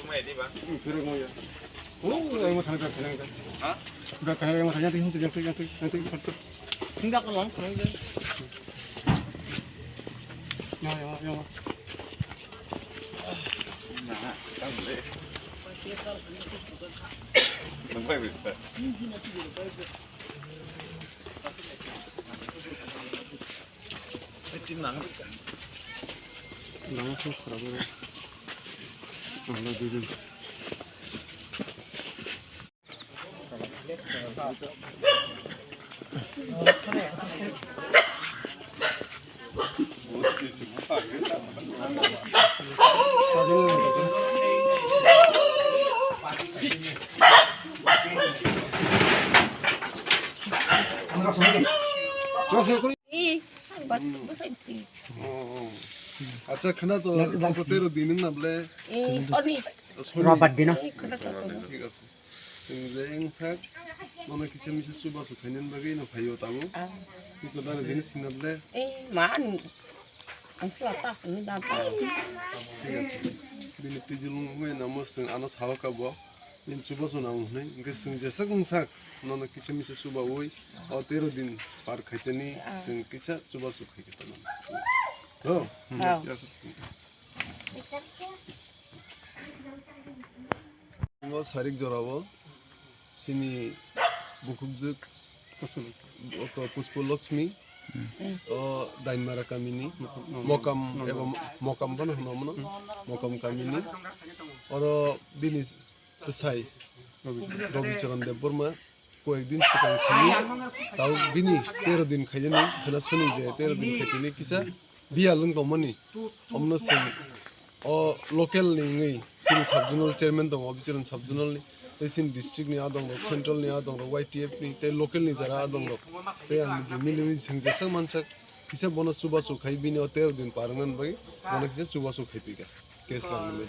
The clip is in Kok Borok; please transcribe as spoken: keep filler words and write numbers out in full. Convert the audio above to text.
Phirok mo ya. Oh, ai mo thang thang thang. Ha? Ba thang mo thang thang thang thang thang. Hinda ko lang thang thang. Ya ya ya. Nah, kan le. Sampai bisa. Acha, khna to, tero din na ble. Robar dino. Thik ase. Chwng je wngsak, nono kisa misa chubachu khainani bagwi no phaio tamo. Tito dara jinis singna ble. Thik ase. Bini twijlung wngwi namo chwng ano sao kabo. Bini chubachu nang hwnwi. Hwnkhe chwng jeswk wngsak, nono kisa misa chubaui o tero din par khaitani chwng kisa chubachu khaikhe tamo. Ho? Ngo sarik jorao chini bukhukjwk Pushpa Lakshmi, o Dainmara kamini, Mokam eba Mokam bono hwno mono, Mokam kamini. Oro bini bwsai Rabicharan Debbarma koyekdin swkang thangwi, tao bini tero din khainani, khena suni je tero din khaitini kisa biya lwng tongmani. Omno chwng o local ni wngwi chini sub zonal chairman tongo, Rabicharan sub zonal ni, tei chini district ni adongrok, central ni adongrok, Y T F ni, tei local ni jara adongrok, tei ang je miliwi chwng jeswk mansak, kisa bono chubachu khai bini o tero din par wngmani bagwi bono kisa chubachu khai pika case rang ni.